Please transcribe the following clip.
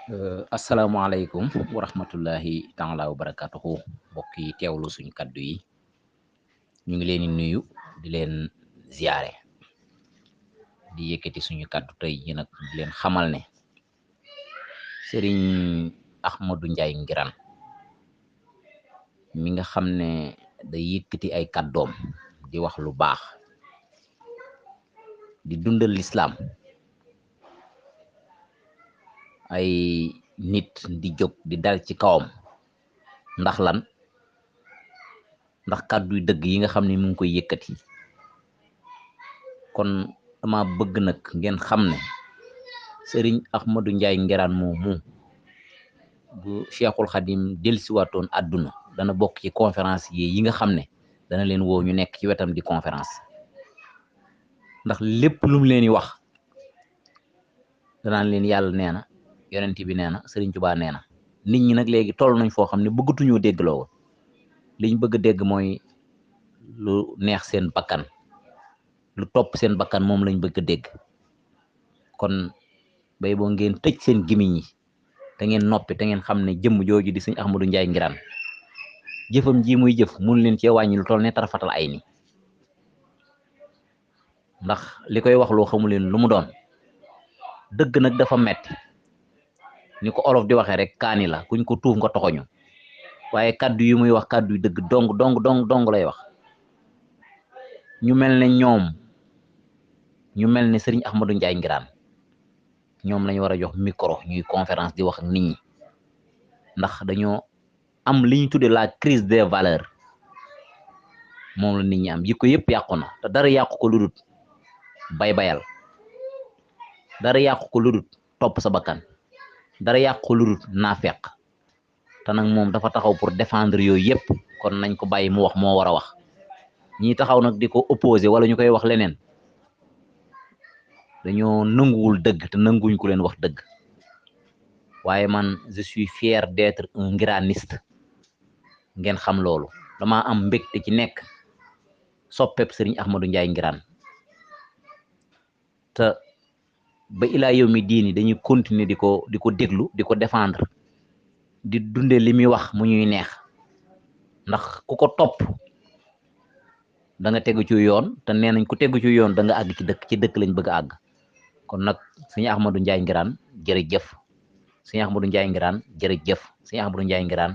Asalaamaaleykum wa rahmatullahi taala wa barakatuhu mbokk yi teewlu suñu kaddu yi ñu ngi leen di nuyu di leen ziyaare di yëkkati suñu kaddu tey ji nag di leen xamal ne sëriñ Ahmadou Ndiaye Nguirane mi nga xam ne day yëkkati ay kaddoom di wax lu baax di dundal lislaam ay nit di jóg di dal ci kawam ndax lan ndax kàdduy dëgg yi nga xam ne mu ngi koy yëkkati kon dama bëgg nag ngeen xam ne sëriñ Ahmadou Ndiaye Nguirane moomu bu Cheikhul Khadim dellusiwaatoon àdduna dana bokk ci conférence yi nga xam ne dana leen woo ñu nekk ci wetam di conférence ndax lépp lu mu leen di wax danaan leen yàlla nee na yonent bi nee na sëriñ Tuubaa nee na nit ñi nag léegi toll nañ foo xam ne bëggatuñoo dégg loolu liñ bëgg a dégg mooy lu neex seen bakkan lu topp seen bakkan moom lañ bëgg a dégg kon bay boo ngeen tëj seen gimiñ yi te ngeen noppi te ngeen xam ne jëmm jooju di sëñ Ahmadou Ndiaye Nguirane jëfam ji muy jëf mun leen cee wàññi lu toll ne tarafatal ay ni ndax li koy wax loo xamu leen lu mu doon dëgg nag dafa metti ni ko olof di waxee rek kaani la kuñ ko tuuf nga toxoñu waaye kaddu yi muy wax kaddu yu dëgg dong lay wax ñu mel ne ñoom ñu mel ne sëriñ Ahmadou Ndiaye Nguirane ñoom lañu war a jox micro ñuy conférence di wax ak nit ñi ndax dañoo am li ñu tuddee la crise des valeurs moom la nit ñi am jikko yëpp yàqu na te dara yàqu ko lu dul bayal dara yàqu ko lu dul topp sa bakkan dara yàqu ko lu dul naafeq te nag moom dafa taxaw pour défendre yooyu yëpp kon nañ ko bàyyi mu wax moo war a wax ñi taxaw nag di ko opposé wala ñu koy wax leneen dañoo nanguwul dëgg te nanguñ ku leen wax dëgg waaye man je suis fier d'être un nguiraniste ngeen xam loolu dama am mbégte ci nekk soppeb sëriñ Ahmadou Ndiaye Nguirane te ba ilaa yow mi diini dañuy continuer di ko déglu di ko défendre di dunde li muy wax mu ñuy neex ndax ku ko topp da nga tegu ci yoon te nee nañ ku tegu ci yoon da nga àgg ci dëkk lañ bëgg a àgg kon nag sëñ Ahmadou Ndiaye Nguirane jërëjëf sëñ Ahmadou Ndiaye Nguirane jërëjëf sëñ Ahmadou Ndiaye Nguirane